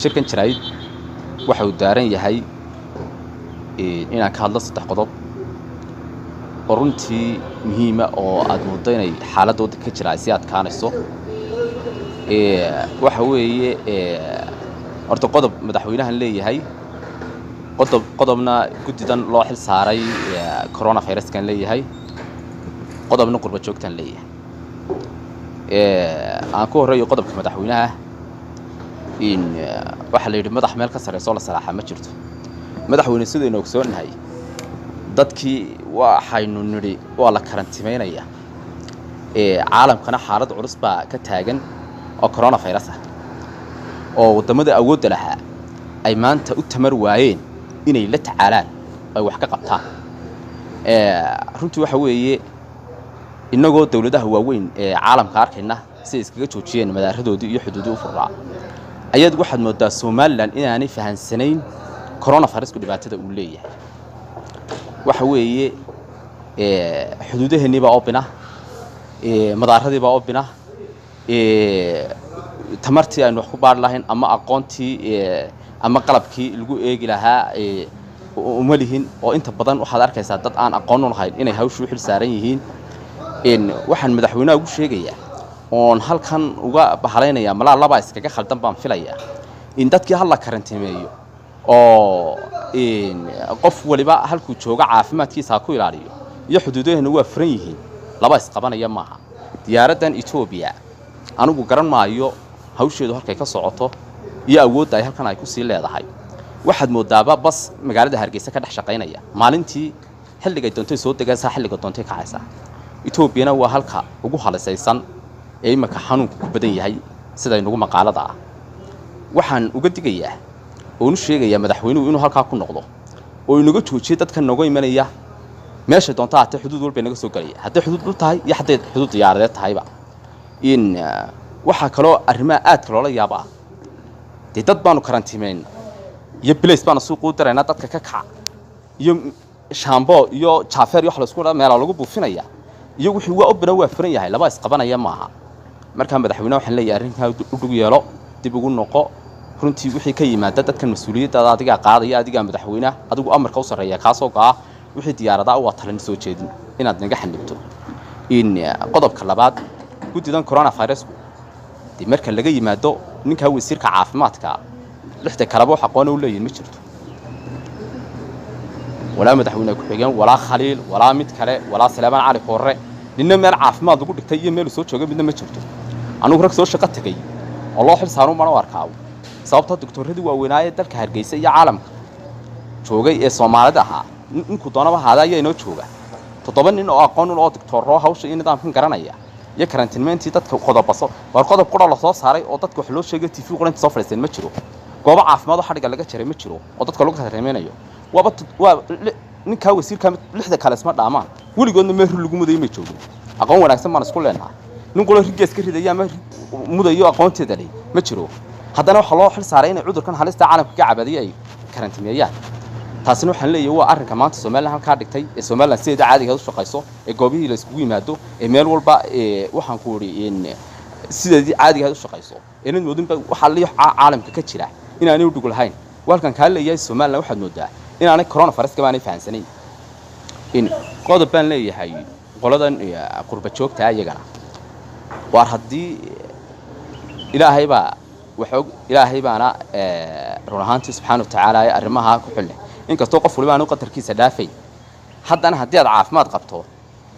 Shirkan jaraa'id waxa uu daaran yahay inaan ka hadlo saddex qodob oo runtii muhiima oo aad mooddo inay xaaladda waddanka ka jira ay sii adkaanayso. Waxa weeye, horta qodob madaxweynahan leeyahay, qodobna guddidan loo xil saaray corona viruskan leeyahay, qodobna qurba joogtan leeyahay. Aan ku horreeyo qodobka madaxweynaha. In waxaa la yidhi madax meel ka sarreysa oo la salaaxa ma jirto. Madaxweyne, sidaynu ogsoonnahay, dadkii waxaynu nidhi waa la karantimaynaya, caalamkana xaalad culus baa ka taagan oo corona virus ah oo waddamada awoodda lahaa ay maanta u tamar waayeen inay la tacaalaan, ay wax ka qabtaan. Runtii waxa weeye, innagoo dawladaha waaweyn ee caalamka arkayna siday iskaga joojiyeen madaaradoodii iyo xuduudii u furraa, ayaad waxaad mooddaa Somaliland inaanay fahansanayn corona virusku dhibaatada uu leeyahay. Waxa weeye, xuduudaheennii baa open ah, madaaradii baa open ah, tamartii aynu wax ku baari lahayn ama aqoontii ama qalabkii lagu eegi lahaa uma lihin, oo inta badan waxaad arkaysaa dad aan aqoon u lahayn inay hawshu u xil saaran yihiin. Waxaan madaxweynaha ugu sheegayaa oon halkan uga bahalaynayaa, malaa labaa iskaga khaldan baan filayaa, in dadkii hala karantimeeyo oo qof waliba halkuu joogo caafimaadkiisa ha ku ilaaliyo iyo xuduudaheenna waa furan yihiin, laba isqabanaya maaha. Diyaaraddan Etoobiya anigu garan maayo hawsheedu halkay ka socoto iyo awoodda ay halkan ay ku sii leedahay. Waxaad moodaaba bas magaalada Hargeysa ka dhex shaqaynaya, maalintii xilligay doontay soo degaysaa, xilliga doontay kacaysaa. Etoobiyana waa halka ugu halisaysan ee iminka xanuunku ku badan yahay sida inugu maqaalada ah. Waxaan uga digayaa oonu sheegayaa madaxweynuhu inuu halkaa ku noqdo oo inaga joojiyo dadka nooga imanaya meesha doonta haatee, xuduud walbay naga soo gelaya, hadday xuduud dhul tahay iyo hadday xuduud diyaaradeed tahayba. In waxaa kaloo arrimaha aadka loola yaaba ah, dee dad baanu karantiimeyn iyo bilays baanu suuqa u daraynaa, dadka ka kaca iyo shaambo iyo jaafeer iyo wax la isku dhaa meelaa lagu buufinaya iyo wixii waa open ah, waa furan yahay, laba isqabanaya maaha. Markaa madaxweyneha waxaan leeyahay arrinkaa u dhug yeelo, dib ugu noqo. Runtii wixii ka yimaada dadkan mas-uuliyaddaada adigaa qaadaya, adigaa madaxweyneha, adigu amarka u sarreeya kaasoo go'a. Wixii diyaaradaa waa talan soo jeedin inaad naga xanibto. In qodobka labaad, guddidan corona virusku dee marka laga yimaado ninkaa wasiirka caafimaadka, lixda kaleba wax aqoona u leeyihin ma jirto, walaa madaxweyne ku-xigeen, walaa Khaliil, walaa mid kale, walaa Saleebaan Cali Koorre, ninna meel caafimaad lagu dhigtay iyo meel soo jooga midna ma jirto. Anugu rag soo shaqo tegey oo loo xil saarun baan u arkaa, sababtoo doctoradii waaweynaaye dalka Hargeysa iyo caalamka joogay ee Soomaalida ahaa, ninkuu doonaba ahaada ayaa inoo jooga, toddoba nin oo aqoon oo doctorro hawsha iyo nidaamkan garanaya iyo karantiinmeyntii dadka qodobaso. War qodob qura la soo saaray oo dadka wax loo sheegay, TV qura inta soo fadhiisteen ma jiro, goobo caafimaad oo xadhigga laga jaray ma jiro oo dadka lagu karantiimeynayo. Waaba waa ninkaa wasiirka, lixda kale isma dhaamaan, weligoodna meel ri lagu mudayo may joogin. Aqoon wanaagsan baan isku leenahay, nin qolo rigees ka ridaya ama mudayo aqoonteeda leh ma jiro. Haddana waxaa loo xil saaray inay cudurkan halista caalamka ka cabadiyay ay karantimeeyaan. Taasina waxaan leeyahay waa arrinka maanta Somaliland halkaa dhigtay ee Somaliland sideeda caadigeed u shaqayso ee goobihii la iskugu yimaado ee meel walba ee waxaan ku idhi in sideedii caadigeed u shaqayso, inad moodinba waxaa la caalamka ka jira inaanay u dhug lahayn. Halkan kaa leeyahay, Somaliland waxaad moodaa inaanay corona viruska baanay fahansanayn. In qodob baan leeyahay qoladan qurba joogta iyagana, waar haddii Ilaahay baa wax og, Ilaahay baana run ahaantii subxaana watacaala ee arrimaha ku xileh, inkastoo qof waliba aanu qadarkiisa dhaafayn, haddana haddii aad caafimaad qabto,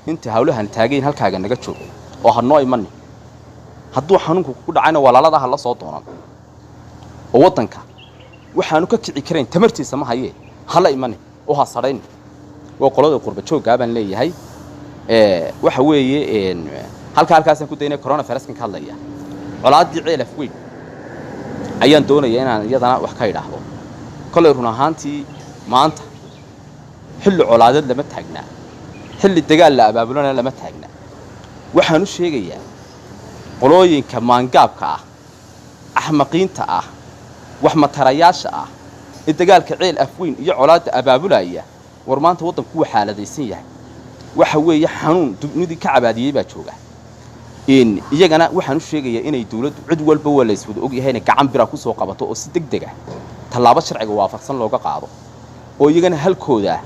inta hawlahan taagayn halkaaga naga joog oo ha noo imanin. Hadduu xanuunku kugu dhacayna walaalada ha la soo doonan oo waddanka waxaanu ka kici karayn tamartiisa ma hayee, hala imanin oo ha sadhayn. Waa qolada qurba jooggaa baan leeyahay. Waxa weeye, halkaasaan ku daynaya corona viruskan ka hadlaya. Colaaddii Ceelaf Weyn ayaan doonaya inaan iyadana wax ka idhaahdo. Kollay run ahaantii maanta xilli colaadeed lama taagnaa, xilli dagaal la abaabulana lama taagnaa. Waxaan u sheegayaa qolooyinka maangaabka ah, axmaqiinta ah, wax matarayaasha ah ee dagaalka Ceel Afweyn iyo colaadda abaabulaya, war maanta waddanku wuu xaaladaysan yahay. Waxa weeye, xanuun dubnidii ka cabaadiyey baa jooga. Iyagana waxaan u sheegayaa inay dawladdu cid walba waa la iswada ogyahay inay gacan bira ku soo qabato oo si degdeg ah tallaabo sharciga waafaqsan looga qaado, oo iyagana halkooda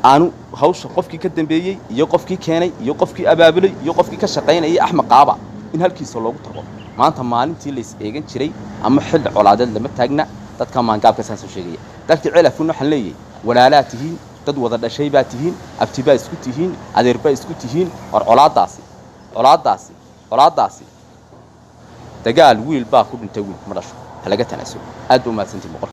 aanu hawsha qofkii ka dambeeyey iyo qofkii keenay iyo qofkii abaabulay iyo qofkii ka shaqaynayay Axmed Qaaba in halkiisa loogu tago. Maanta maalintii la is eegan jiray ama xilli colaadeed lama taagna. Dadka maangaabka saan soo sheegaya, dadka Ceelafun waxaan leeyahay, walaalaa tihiin, dad wada dhashay baa tihiin, abti baa isku tihiin, adeer baa isku tihiin. War colaadaasi, colaadaasi, colaadaasi dagaal wiil baa ku dhintay, wiil kuma dhasho, ha laga tanaasulo. Aad ba umahadsantihin boqol.